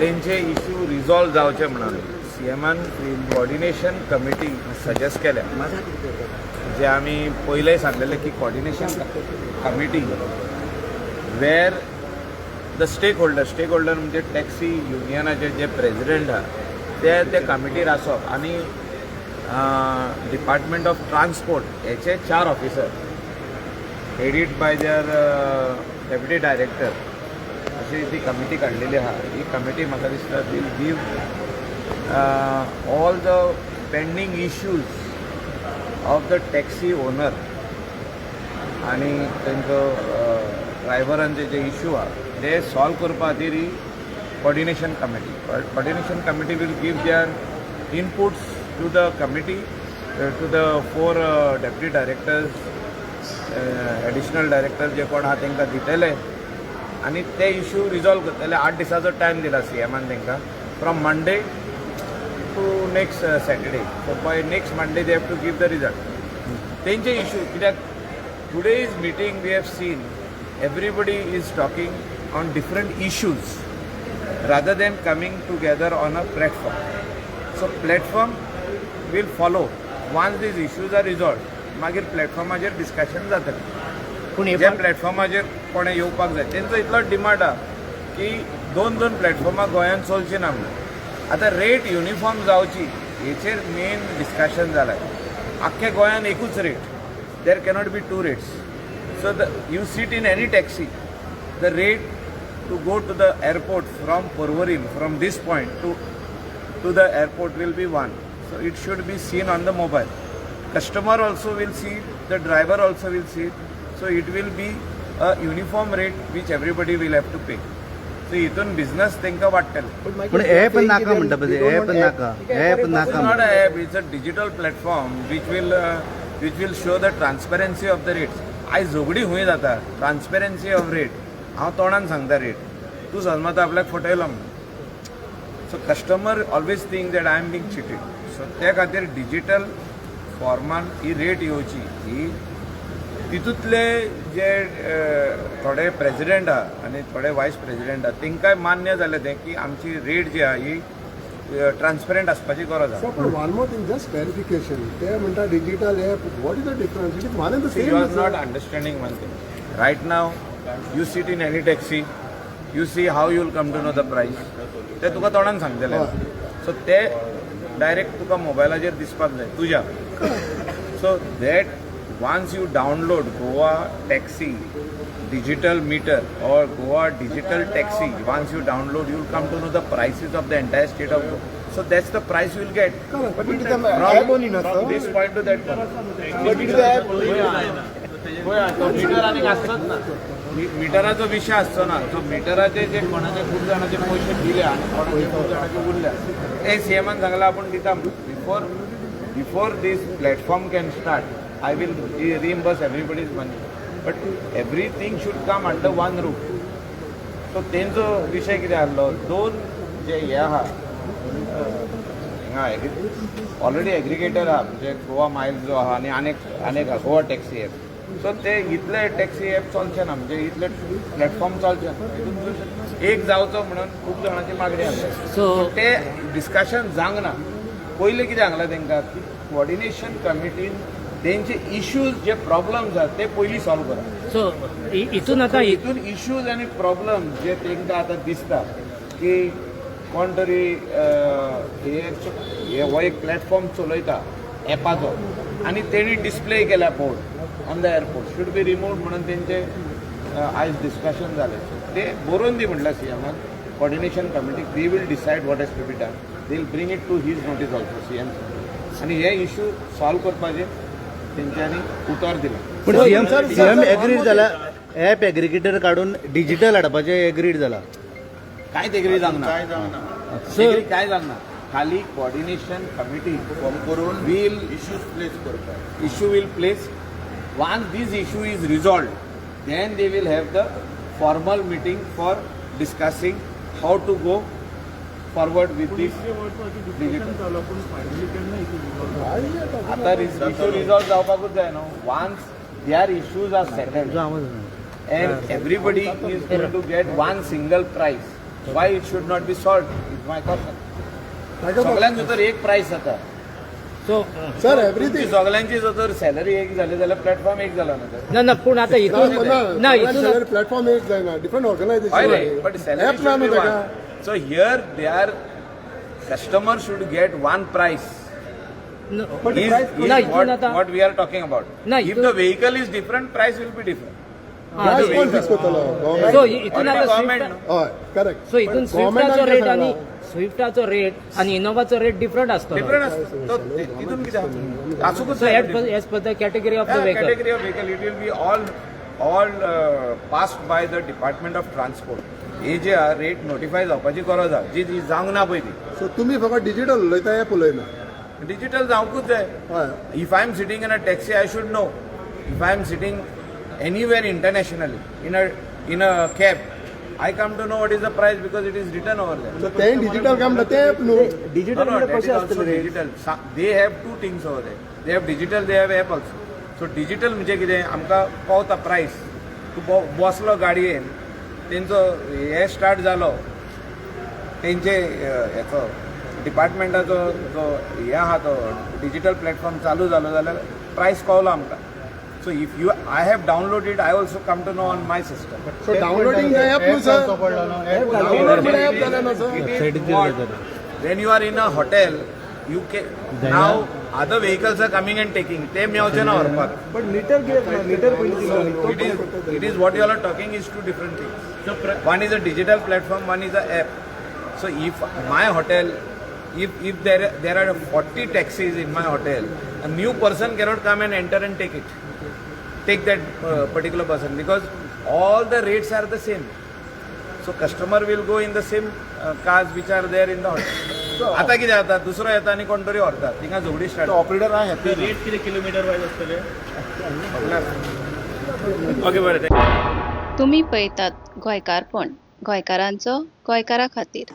तेंचे issue resolve जावचे म्हणून सीएमान कॉर्डिनेशन कमिटी सजेस्ट केल्या, जे आमी पयलें सांगलेले की coordination committee where the stakeholder, stakeholder म्हणजे टॅक्सी युनियनाचे जे प्रेजिडेंट आहा ते त्या कमिटीर आसप आनी डिपार्टमेंट ऑफ ट्रान्सपोर्ट हेचे चार officer headed by their deputy director अशी ती कमिटी काडलेली आहा. ही कमिटी म्हाका दिसता will give all the pending issues of the taxi owner आनी तेंचो ड्रायव्हरांचे जे इश्यू आहा ते सॉल्व करपा खातीर ही coordination committee. Coordination committee will give their inputs to the committee, to the four deputy directors, additional director जे कोण आहा तांकां दितले आनी ते इश्यू रिजॉल्व करतले. 8 दिसाचो टायम दिला सीएमान तांकां, from Monday to next Saturday. So by next Monday they have to give the result. तेंचे इश्यू कित्याक today's meeting we have seen everybody is talking on different issues rather than coming together on a platform. So platform will follow once these issues are resolved. मागीर प्लॅटफॉर्माचेर discussion जातलें. पूण हे जे प्लॅटफॉर्माचेर कोणें येवपाक जाय तेंचो इतलो डिमांड आहा की दोन दोन प्लॅटफॉर्मां गोंयांत चलची ना म्हणून. आतां रेट युनिफॉर्म जावची हेचेर मेन डिस्कशन जालां. आख्ख्या गोंयांत एकूच rate, there cannot be two rates. So the you seat in any taxi, the rate to go to the airport from Porvorim, from this point to the airport, will be one. So it should be seen on the mobile. Customer also will see it, the driver also will see it. So it will be a uniform rate which everybody will have to pay. So हितून business तांकां वाडटलें. पूण app नाका म्हणटा पळय, app नाका, app It's नाका. Not an app, it's a digital platform which will show the transparency of the rates. आयज झगडी खंय जाता? Transparency of rate. हांव तोंडान सांगता रेट, तूं सजमता आपल्याक फटयलो म्हणून. So customer always think that I am being cheated. So त्या खातीर डिजिटल फॉर्मान ही रेट येवची. ही तितूंतले जे थोडे प्रेजिडेंट आहा आनी थोडे वायस प्रेजिडेंट आहा, तांकांय मान्य जालें तें की आमची रेट जी आहा ही ट्रान्सपरंट आसपाची गरज आहा. सर, पण one more thing, just clarification. ते म्हणटा digital app, what is the difference? It is one and the See, you are same. Not understanding one thing. Right now, you sit in any taxi, you see how you will come to know the price. ते तुका तोंडान सांगतले. So ते direct तुका मोबायलाचेर दिसपाक जाय तुज्या. So that once you download Goa taxi digital meter or Goa digital taxi, once you download, you will come to know the prices of the entire state of Goa. So that's the price you will get But it is an app only ना from sir? This point to that point. But it is app. पळय, तो metre आनीक आसचोच ना. मिटराचो विशय आसचो ना. So मिटराचे जे कोणाचे खूब जाणाचे पयशे दिले आनी कोणाचे खूब जाणाचे उरले, ते सीएमान सांगला आपूण दिता. Before this platform can start, I will reimburse everybody's money, but everything should come under one roof. So तेंचो विशय कितें आहलो, दोन जे हे आहा हिंगा ऑलरेडी एग्रिगेटर आहा, म्हणजे गोवा मायल्स जो आहा आनी आनेक आनेक आहा, गोवा टॅक्सी एप. सो ते इतले टॅक्सी एप चलचे ना, म्हणजे इतले प्लॅटफॉर्म चलचे ना. हितून एक जावचो म्हणून खूब जाणांची मागणी आसा. सो ते डिस्कशन जावंक ना. पयलीं कितें सांगलां तांकां की कॉर्डिनेशन कमिटीन तेंचे इश्यूज जे प्रॉब्लम्स आहात ते पयलीं सॉल्व करा. सो हितून आतां हितून इश्यूज आनी प्रॉब्लम जे तांकां आतां दिसता की कोण तरी हे हो एक प्लॅटफॉर्म चलयता एपाचो आनी तेणी डिस्प्ले केल्या board on the airport should be remove म्हणून तेंचे आयज डिस्कशन जालें. ते बरोवन दी म्हटल्यार सीएमान coordination कमिटीक, we will decide what has to be done. They will bring it to his notice also, CM. आनी हे इश्यू सॉल्व करपाचें तेंच्यांनी उतर दिलां. पूण सीएम सीएम एग्रीड जाला, ॲप एग्रिगेटर काडून डिजिटल हाडपाचें एग्रीड जाला. कांयच एग्री जावंक ना, एग्री काय जावंक ना. खाली कॉर्डिनेशन कमिटी फॉर्म करून will issues place करपाक. Issue will place. Once this issue is resolved, then they will have the formal meeting for discussing how to go forward with this digital. आता issue resolve जावपाकूच जाय न्हू. Once their issues are settled and everybody is going to get one single price. Why it should not be solved is my question. सगळ्यांचो तर एक प्रायस जाता. So sir, everything. सगळ्यांची जर salary एक जाली जाल्यार प्लॅटफॉर्म एक जाला ना तर. ना ना, पूण आतां हितून ना, हितून प्लॅटफॉर्म एक जायना, डिफरंट हय रे, बट ऑर्गनायझेशन. सॅलरी ऍप ना न्हू ताका. So here they are, customer should get one price. ना, हितून आतां what we are talking about. ना, if the vehicle is different, price will be different. Price कोण फिक्स करतलो? So government. हितून आतां गव्हर्मेंट. हय, करेक्ट. सो हितून स्विफ्टाचो रेट आनी स्विफ्टाचो रेट आनी इनोवाचो रेट डिफरंट आसतलो. डिफरंट आसता तो, तितून कितें आसूंकच so as per the category of the vehicle. Category of vehicle, it will be all passed by the Department of Transport. हे जे रेट नोटिफाय जावपाची गरज आहा, जी जी जावंक ना पळय ती. सो तुमी फकत डिजिटल उलयता, ऍप उलयना. डिजिटल जावंकूच जाय. हय. If I am sitting in a taxi, I should know. If I am sitting anywhere internationally in a cab, I come to know what is the price because it is written over there. So तें digital काय म्हणटा तें app न्हू. No, no, that is also digital. They have two things over there. They have digital, they have app also. So digital म्हणजे कितें, आमकां पावता प्रायस. तूं बसलो गाडयेन, तेंचो हे स्टार्ट जालो, तेंचे हेचो डिपार्टमेंटाचो जो हे आहा तो डिजिटल प्लॅटफॉर्म चालू जालो जाल्यार प्रायस कळलो आमकां. So if you I have downloaded, I also come to know on my system. So downloading the app न्हू सर, डावनलोड म्हणल्यार ऍप जालें ना sir. It is what? When you are in a hotel, you can now other vehicles are coming and taking. ते मेवचे ना व्हरपाक. पण metre कित्याक metre पयलीं दिलो न्ही. It is what you all are talking is two different things. One is a digital platform, one is a app. So if my hotel, if there are 40 taxis in my hotel, a new person cannot come and enter and take it. Take that particular person because all the rates are the same. So customer will go in the same cars which are there in the hotel. आता कितें जाता, दुसरो येता आनी कोण तरी व्हरता, थिंगा झगडी स्टार्ट. ऑपरेटर आहा हॅपी. रेट कितें किलोमिटर वायज आसतले? ओके, बरें. तुमी पळयतात गोंयकारपण, गोंयकारांचो गोंयकारा खातीर.